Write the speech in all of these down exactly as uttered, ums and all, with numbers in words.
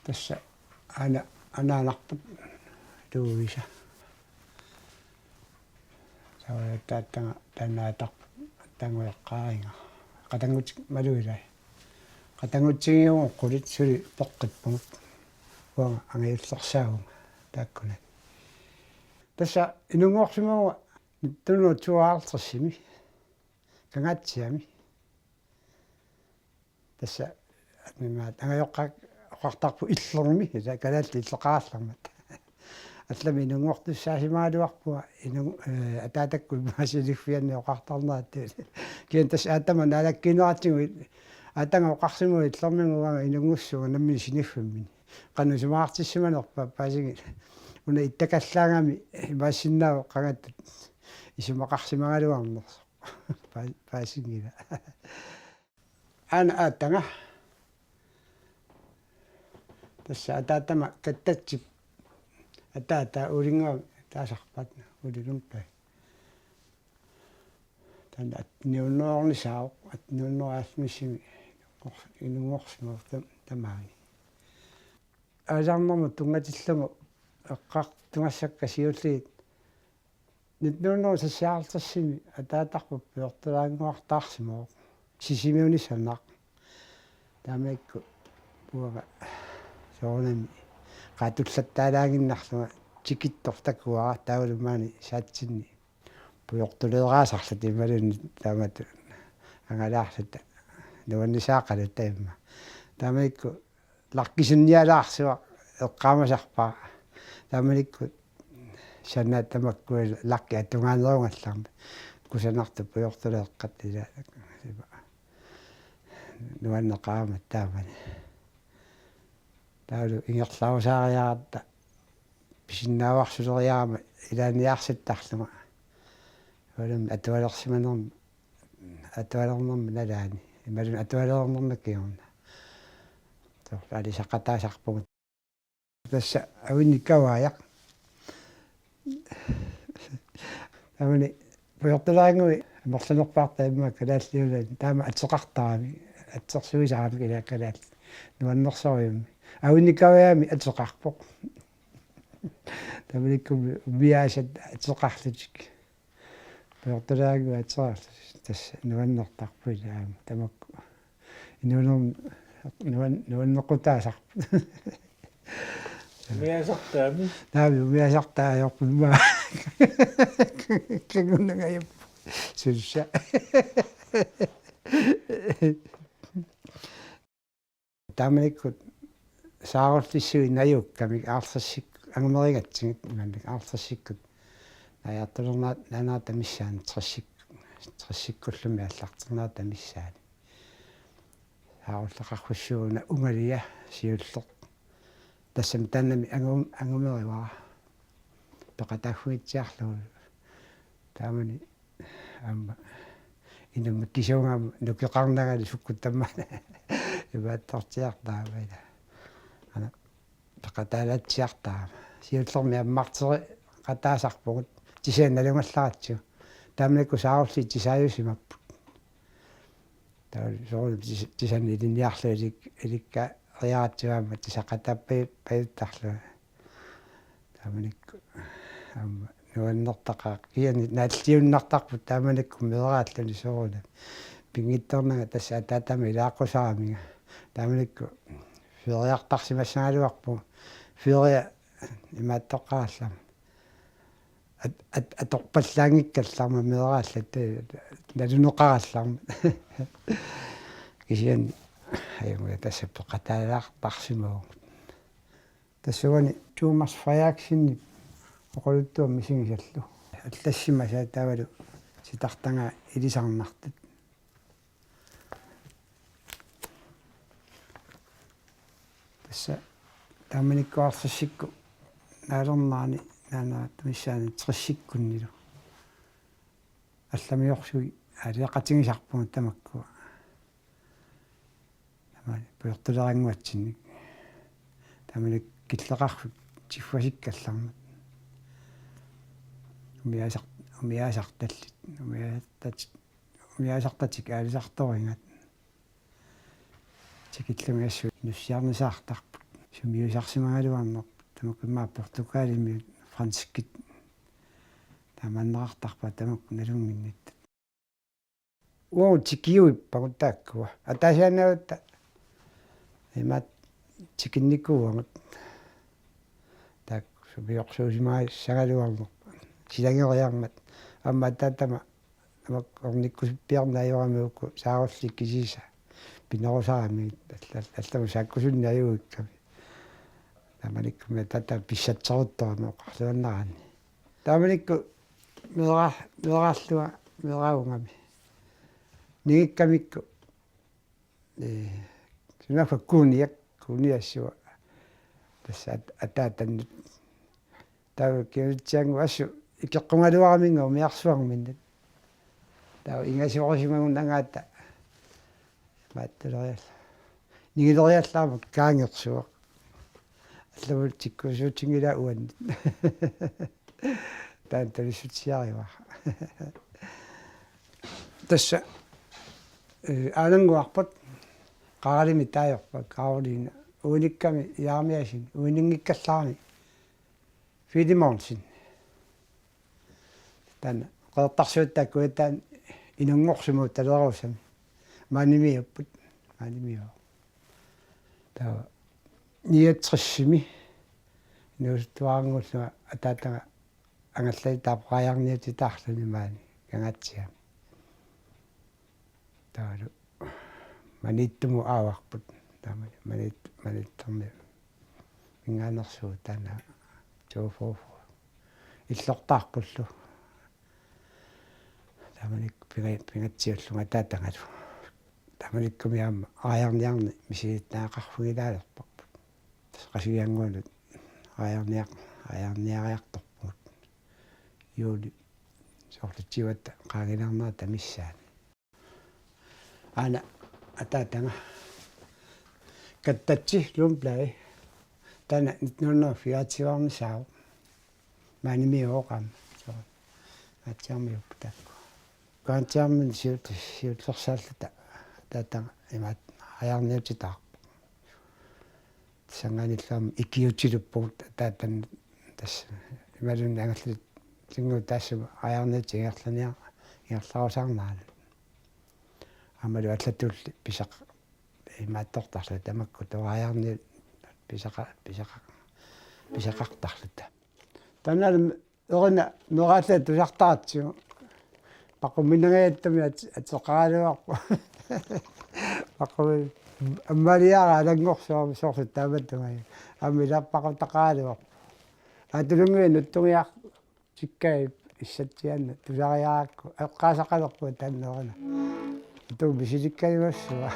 Tassa ana anaanarput Louisa. Taava taattanga tannaatarput tanngueqqaaringa. Qatanngutik maluilai. Qatanngutsigiugut qulit suli peqqippugut. Uanga angajullersaavunga taakkuna. Tassa inunngorsimavunga nitten hundrede tooghalvtredsimi. Kangaatsiami. Tassa imaat angajoqqaat oqartarput Illermi, ila kalaallit illeqarallarmat. Allamik inunngortussaasimagaluarpunga inung-, eh, ataatakkut immaqa siniffianni oqartarnerat. Kisianni tassa aatama naalakkiinneratsigu aatanga oqarsimavoq Illerminnguit uanga inunngussuunga nammineq siniffimmini. Qanoq isumaqartissimanerpa paasigit. Una ittakallaagami imaassinnaavoq qangattut isumaqarsimagaluarnersoq. Pa-, paasinngilaq. Aana aatanga. Tassa ataatama Kattatsip ataata Uulinnguami taasarpaat Uuli Lundblad. Taanna attenhundredeornisaavoq, attenhundredehalvtredsimi inunngorsimavoq tam-, tamaani. Aalisarnermut tunngatillugu eqqartugassakka siulliit nitten hundrede seksoghalvtredsimi ataatarput pujortulaannguartaarsimavoq. Sisimiuni sanaq. Taamanikkut uanga soorunami qaatullattaalaaginnarlunga tikittoq takuara taavalu maani saatsinni pujortuleeraasarluta imaluunniit taamatut angalaarluta nuannisaaqaluta immaqa. Taamanikkut lakkisunnialaarsuaq eqqaamasarpara. Taamanikkut sanaat tamakku lakkit atugaanerugallarmat. Kusanartut pujortuleeqqat ila nuanneqaramata taamani. Taavalu ingerlarusaariaratta pisinnaavarsuleriarama ilaanniarsittarlunga. Ualami atualersimanermi, atualernermi nalaani. Imaluunniit atualernermi kingorna. Soorlu alisaqataasarpugut. Tassa Avinnik Kavaajaq. Taamani pujortulaannguit amerlanerpaartaat immaqa kalaalliulaat taama ateqartaramik, atsersuisaramik ila kalaallit. Nuannersorujussuarmik. Avinnik Kavaajamik ateqarpoq. Taamanikkut umiaasat ateqarlutik. Pujortulaannguit ateqarlutik. Tassa nuannertarput ila aamma tamakku. Inuunermi nuan-, nuannequtaasarput. Umiaasartaami. Naami umiaasartaa ajorput immaqa. Kangunnangajappoq. Sussa. Taamanikkut saarullissuit najukkamik aallersik angumerigatsigit imannak aallersikkut naajartulernaat naanaata missaani tressik-, tressikkullumi aallarternaata missaani. Saarulleqarfissuuna ungalia siulleq. Tassami taannami angum-, angumerivara. Peqataaffigitsiarlugu. Taamani aamma inummikkiisuugama nukeqarnagali sukkut tamaana. Imaattortiartaama ila. Ana peqataalaatsiartaama. Siullermik ammarteqataasarpugut. Tisaat nalugallaratsigu. Taamanikkut saarulliit tisaajusimapput. Taava soorlu tis-, tisanni ilinniarlugu ilik-, ilikkariaratsigu aamma tisaqataappajuttaallugu. Taamanikkut aamma nuannertaqaaq. Kisianni naalliunnartarput taamanikkut meeraalluni soorunami. Pinngitsoornanga tassa ataatama ilaaqqusaraminga. Taamanikkut feriartarsimassagaluarpugut. Feria imaattoqqaarallama. at-, at-, atorpallaanngikkallarmat meeraalluta naluneqarallarmat. Kisianni aamma tassa peqataalaartarsimavoq. Tassuuna Thomas Frederiksenip oqaluttuaq misigisallu. Allassimasai taavalu titartagaa ilisarnartut. Tassa taamanikkuarsissikkut naalernerani naanaattamissaani tressikkunnilu. Allamiorsuit aalajangerneqatigisarput tamakkua. Taamaani pujortuleraannguatsinnik. Taamaani killeqarfik tigguasikkallarmat. Umiaasar-, umiaasartallit, umiaasartat-, umiaasartatik aalisartorigaat. Tikillugu assut nussiarnisaartarput. Sumiusarsimagaluarnerput. Tamakku immaqa Portugalimiut franskit. Taamaanneqartarput tamakku nalunnginnatta. Uagut tikiuippagut taakkua. Ataasiaannarutta imaattoq tikinnikuuagut. Taakku sumiorsuusimagassagaluarnerput. Silageriarmat. Aamma ataatama tamakku ornikkusuppiarneq ajorami uku saarulliit kisiisa. Pinerusaramigit alla-, allamut saakkusunneq ajugikkami. Taamanikkumi ataatama pissatseruttorami oqarluannaraanni. Taamanikkut meera-, meeraallunga, meeraagami. Nigikkamikku, ee, sunaaffa kuuniak, kuuniassua. Tassa at-, ataatannut. Taava kiutsiangu assut ikeqqugaluaraminnga umiarsuarminnut. Taava ingasiorusimagunnagaata. Maattulerial-. Nigileriallarmat kaangersuaq. Allamut tikkuusuutinngilaat uannut. Taanna talissutsiarivara. Tassa, ee, aanannguarput Qaralimi taajorpaa Karoline. Uinikkami Jeremiassen, uininngikkallarami Filemonsen. Taanna Qeqertarsuatta Kujataani inunngorsimavoq Talerusami. Maanimiupput. Maanimiuvoq. Taava niogtresimi inuusuttuarannguullunga ataataga angallatitaarpoq raajarniutitaarluni maani Kangaatsiami. Taavalu Maniitsumut aavarput. Taamani Maniit-, Maniitsormiup ingaannersuut taanna toogfyrre. Illortaarpullu. Taamanikkut pinga-, pingatsiullunga ataatagalu. Taamanikkumi aamma raajarniarneq misilittagaqarfigilaalerparput. Tassa Qasigiannguanut raajarniaq-, raajarniariartorpugut. Juuli soorlu tyvetta qaangiinnarnerata missaani. Aana ataataga Kattatsi Lundblad. Taanna nitten hundrede og fireogtyve-mi saavoq. Maanimiuvoq aamma. Soo. Kangaatsiarmiupput taakku. Kangaatsiarmiut siut-, siullersaalluta ataataga imaattoq raajarniutitaarpoq. Tassanngaanniillu aamma ikiuutiluppugut ataatannut tassa imaluunniit angallatitsinngooq taassuma raajarniutit ingerlania-, ingerlarusaarneranut. Aammalu allatulli pisaq-, imaattortarluta tamakku raajarniutit pisaqa-, pisaqa-, pisaqartarluta. Taannalu Erina meeraalluta tusartaratsigu. Paquminangajattami at-, ateqaraluarpoq. Paqumi-, ammaliara alanngorsuarmi soorlu taamatut tungaanut. Aamma ilappaqutaqaraluarpoq. Atulungi nuttungiaq tikkai issatsiaannaq tusariarakku. Eqqaasaqalerpunga taanna Erina. Tuu misilikkalimassua.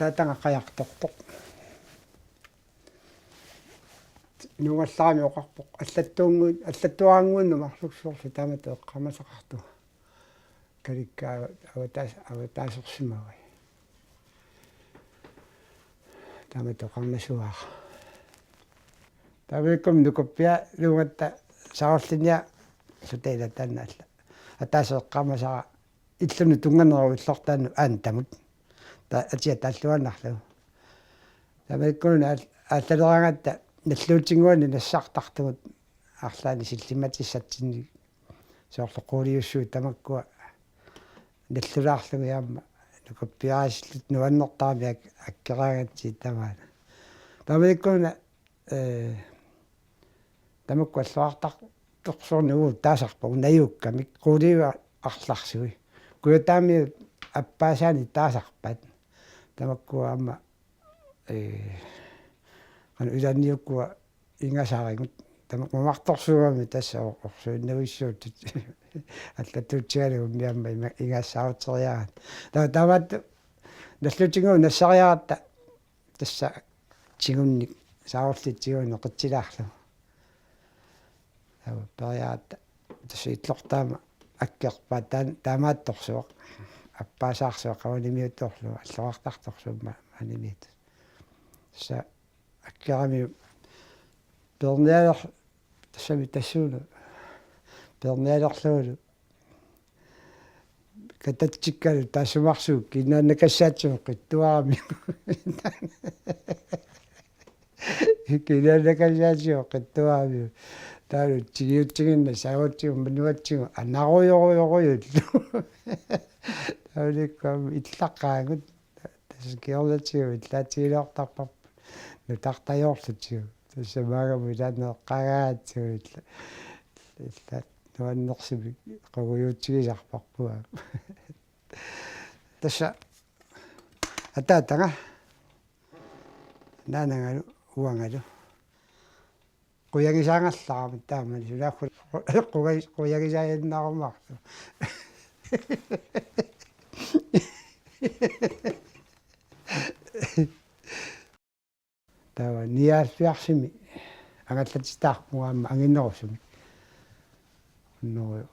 Taatanga qajartortoq. Nuungallarami oqarpoq allattuunnguit, allattuaraannguinnut marluk soorlu taamatut eqqaamasaqartunga. Kalikka avataas-, avataasersimavai. Taamatut oqarnasuara. Taamaalikkut nukappialuungatta saarullinniarluta ila taanna alla. Ataaseq eqqaamasara illunut tunnganerup illortaanut Aantamut. Ta-, atia taalluinnarlugu. Taamaalikkut aal-, aallaleraangatta nalluutinnguanik nassartartugut arlaannik sillimmatissatsinnik soorlu quuliussuit tamakkua nallulaarlugit aamma nukappiaraasilluta nuannertaramik ak-, akkeraangatsigit tamaana. Taamaalikkut ee, tamakku alluartartorsuarnik uagut taasarpagut najuukkamik quuliuit arlarsui. Kujataamiut appaasaannik taasarpaat. Tamakku aamma, ee, qanoq ilaanni ukua ingasarigut. Tamakku mamartorsuugami tassa or-, orsuinnavissuutit. Allattuutigalugu aamma ima-, ingassaaruteriaraat. Ta-, taamaattoq nalluutinnguit nassariaratta tassa tigunnik, saarullit tigunnik qitsilaarlugu. Taava periaratta tassa illortaama akkerpaat taan-, taamaattorsuaq. Appaasaarsuaq qavanimiuttorlugu, alluartartorsuaq ma-, manimiut. Tassa akkeramiuk peernialer-, tassami tassuuna. Peernialerlugulu katatsikkalu taassumarsuup kinaannakassaatsigut qittuaramiuk. Kinaannakassaatsigut qittuaramiuk. Taavalu tigiutsiginnaq saagutsigu manuatsigu anarujorujorujullu. Taavalu ikkuam illaqaagut. Tassa kingornatigut illaatigiloortarparput. Nutartajoorlutigu. Tassa maannamut ilaanneeqqaagaatsigu illa-, illa nuannersumik qugujuutigisarparput. Tassa ataataga naanagalu uangalu. Qujagisaangallarama taamani sulaakku quja-, qujagisaaginnaarumaartoq. Taava nioghalvfjerdsimi angallatitaarpunga aamma anginerusumik. Hundrede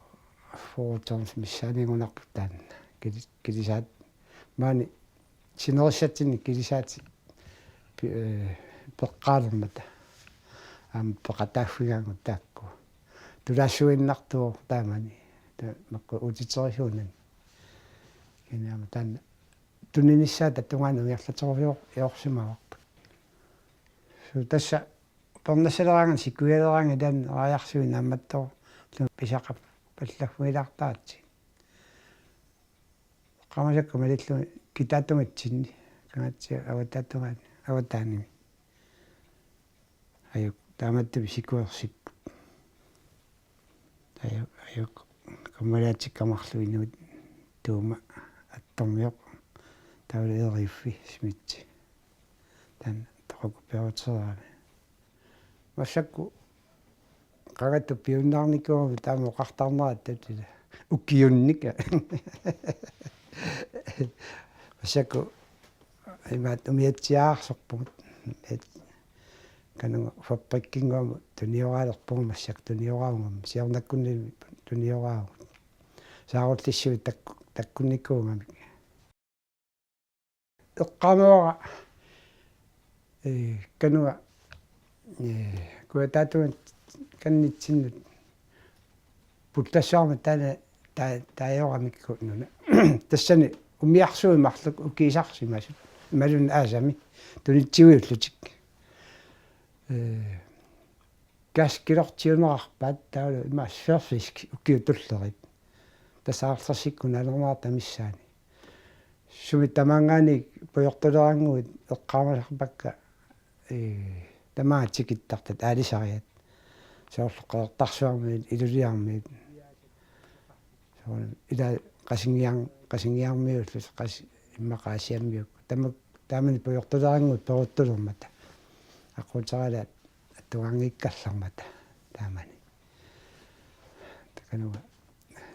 fjorten missaaniinngunarpoq taanna. Kili-, kilisaat maani sinerissatsinni kilisaatit pi-, ee, peqqaalermata. Aamma peqataaffigaangat taakku. Tulaassuinnartuuvoq taamani. Ta-, makku uutiterisuunani. Kinaama taanna tuninissaata tungaanut ingerlaterujoor-, -joorsimavarput. Suu tassa upernassaleraangat sikujaleraangat taanna raajarsuit naammattoorlugit pisaqarpallaffigilaartaratsigit. Qamasakka malillugit kitaatungatsinni, kangaatsiaq avataatungaani, avataanimi. Ajuk, taamaattumik sikuersipput. Ajuk, ajuk, kammalaatikka marluk inuit Tuuma Attormioq, taavalu Eriffi Smitsi. Taanna toqukuppiarutereerami. Massakkut qangattup piunnaarnikuugami taama oqartarneratta tila. Ukiunnik. Massakkut imaattoq umiatsiaarsorpugut. Umiat-, kanunga fabrikkinnguamut tunioraalerpugut massakkut tunioraagami. Siornakkunni tunioraavugut. Saarullissuit takku-, takkunnikuugamik. Eqqaamavara, ee, kanunga, ee, kujataatungakannitsinnut pullassuarmik taanna taa-, taajoramikku nuna. Tassani umiarsuit marluk ukiisarsimasut. Imaluunniit aasami tunitsiviullutik. Ee, kaskilortiunerarpaat taavalu imaassaaq fyrrefisk ukiut tullerit. Tassa halvtredsikkut nalerumaarta missaani. Sumi tamaanngaanniit pujortuleraannguit eqqaamasarpakka, ee, tamaanga tikittartut aalisariat. Soorlu Qeqertarsuarmiut, Iluliarmiut. Soorlu ila Qasingiar-, Qasingiarmiullu qas-, immaqa Aasiammiut. Tama-, taamani pujortuleraannguit peruttulermata. Aquuteralaat attugaanngikkallarmata taamani. Takanunga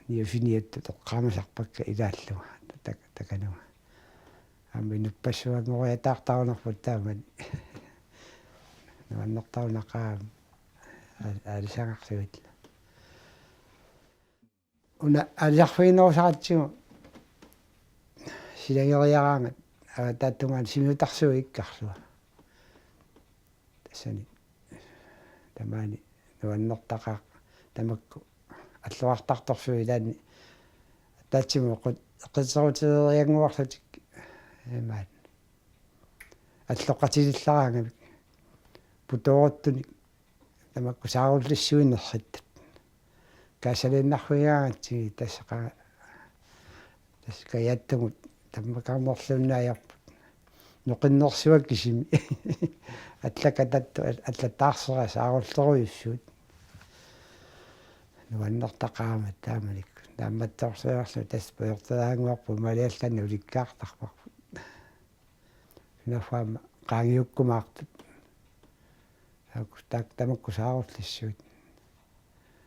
niufiniattut eqqaamasarpakka ilaallunga. Tak-, takanunga. Aamma inuppassuanngoriataartarunarput taamani. Nuannertarunaqaaq aam-, aal-, aalisagarsuit. Una aalisarfiginerusaratsigu silageriaraangat, aa, taattungaani simiutarsuit ikkarlua. Tassani tamaani nuannertaqaaq tamakku allorartartorsuit ilaanni ataatsimut eqqut-, eqqutseruteriannguarlutik imaat. Alloqatilillaraangamik putooruttunik tamakku saarullissuinerrittat. Kaasaliinnarfigaangatsigit tassa qa-, tassa kajaattumut tammakarnerluinnaajarput. Noqinnersuaq kisimi. Allakatattut al-, allataarserat saarullerujussuit. Nuannertaqaaq aamma taamanikkut. Naammattoorsuarlu tassa pujorteraannguarput imaaliallannik ulikkaartarparput. Sunaaffa aamma qaangiukkumaartut. Taakku, taak-, tamakku saarullissuit.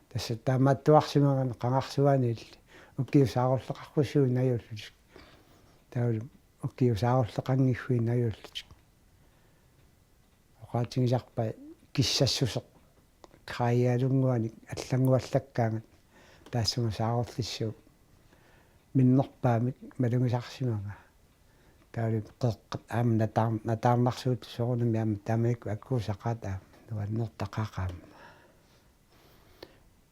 Tassa taamaattuarsimagami qangarsuaani illit. Ukiut saarulleqarpassuit najullutik. Taavalu ukiut saarulleqanngiffiit najullutik. Oqaatigisarpai kissassuseq. Kaajalunnguanik allannguallakkaangat taassuma saarullissuup minnerpaamik malugisarsimavaa. Taavalu qeqqat aamma nataar-, nataarnarsuup soorunami aamma taamanikkut akkuusaqaat aamma nuannertaqaaq aamma.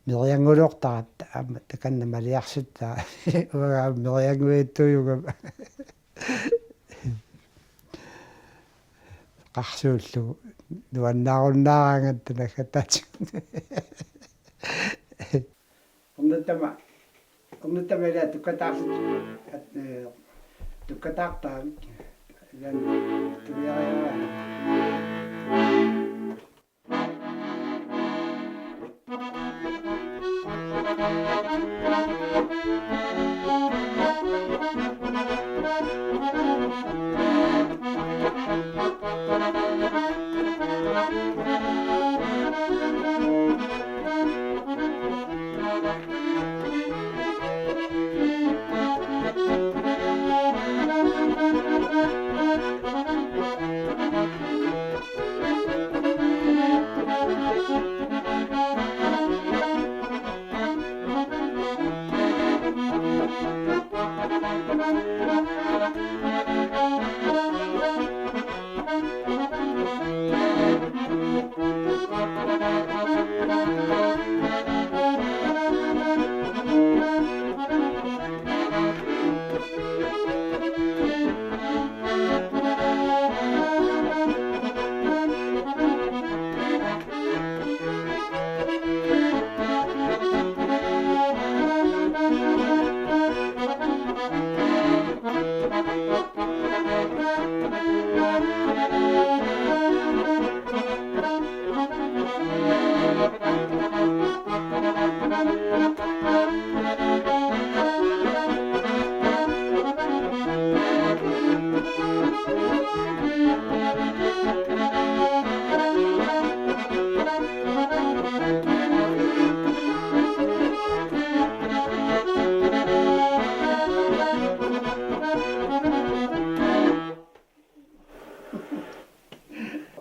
Meriannguluortaratta aamma takanna maliarsittaa uanga aamma meriannguittuujugama. Qarsuullugu nuannaarunnaaraangatta naggataatigut. Ornittama, ornittama ilaa tukkataarlutik, at-, ee, tukkataartaramik. Ilaanni tuliariaraanni.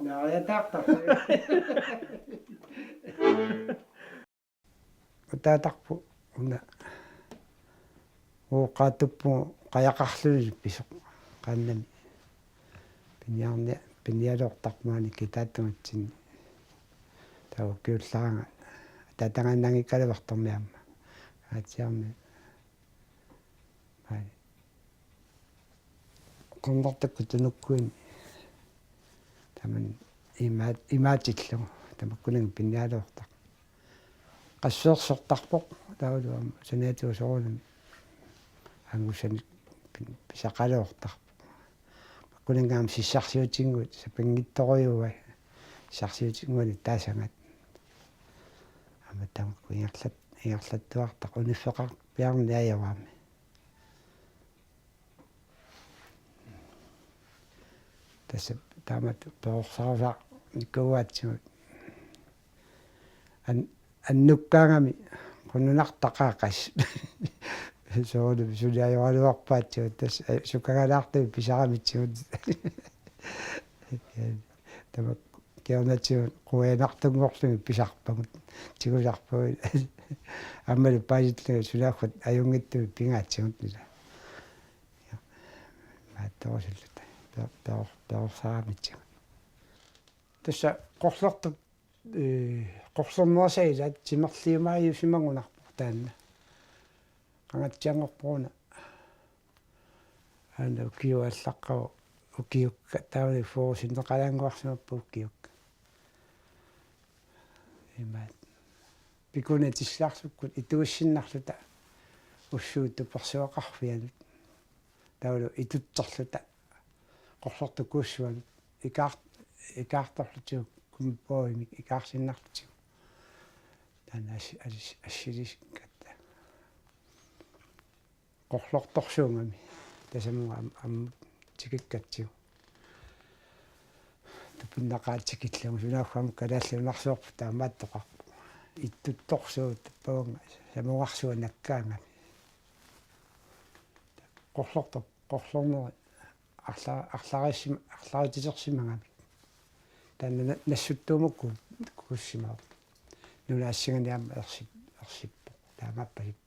Naariataartarpoq. Ataatarput una uoqaatuppugut qajaqarluni pisoq qaannami. Piniarni-, pinialuartarpoq maani kitaattugatsinni. Taava ukiullaanga ataatagaannanngikkaluartarmi aamma. Aatsiarmi. Ai. Qernertukkut tunukkuini. Tamanna imaat-, imaatillugu. Tamakkunani pinialuartarpoq. Qasseersortarpoq. Taavalu aamma saniatigut soorunami. Angussanik pi-, pisaqaluartarpoq. Makkunannga aamma sissarsiutinnguit sapanngitsorujuuai. Sissarsiutinnguanik taasangat. Aamma tamakku ingerlat-, ingerlattuartarpoq uniffeqarpiarneq ajorami. Tassa taamatut perorsarusaarnikuugatsigu. An-, annukkaangami qununartaqaaqas. Soorunami suli ajoraluarpaatigut tassa, eh, sukangalaartumik pisaramitsigut. Tamakku kingornatigut quianartunngorlugit pisarpagut. Tigusarpagut. Aammalu paasillugit sunaaffa ajunngitsumik pingaartigut ila. Maattorusulluta. Per-, per-, perorsaramitsigut. Tassa qorlortup, eh, qorlornerisa ilaat timerliumaajusimagunarpoq taanna. Qangatsianngorpoq una. Aana ukiuallaqqagu ukiukka taavali fyrre sinneqalaannguarsimappat ukiukka. Imaat. Pikkunatillaarsukkut ituissinnarluta ussuut tupersuaqarfianut. Taavalu ituttorluta qorlortukuussuanut ikaar-, ikaartorlutigu kumippoimik ikaarsinnarlutigu. Taanna as-, as-, assilisikkatta. Qorlortorsuugami. Tasamua am-, am-, tikikkatsigu. Tupinnaqaat tikillugu sunaaffa aamma kalaallit nunarsuarput taamaattoqarpoq. Ittuttorsuup tappavunga samugarsuaq nakkaangami. Qorlortoq, qorlorneri arla-, arlariissima-, arlariititersimagamik. Taanna na-, nassuttuumukku kuussimavoq. Nunaassinganik aamma ersip-, ersippoq. Taamaappasippoq.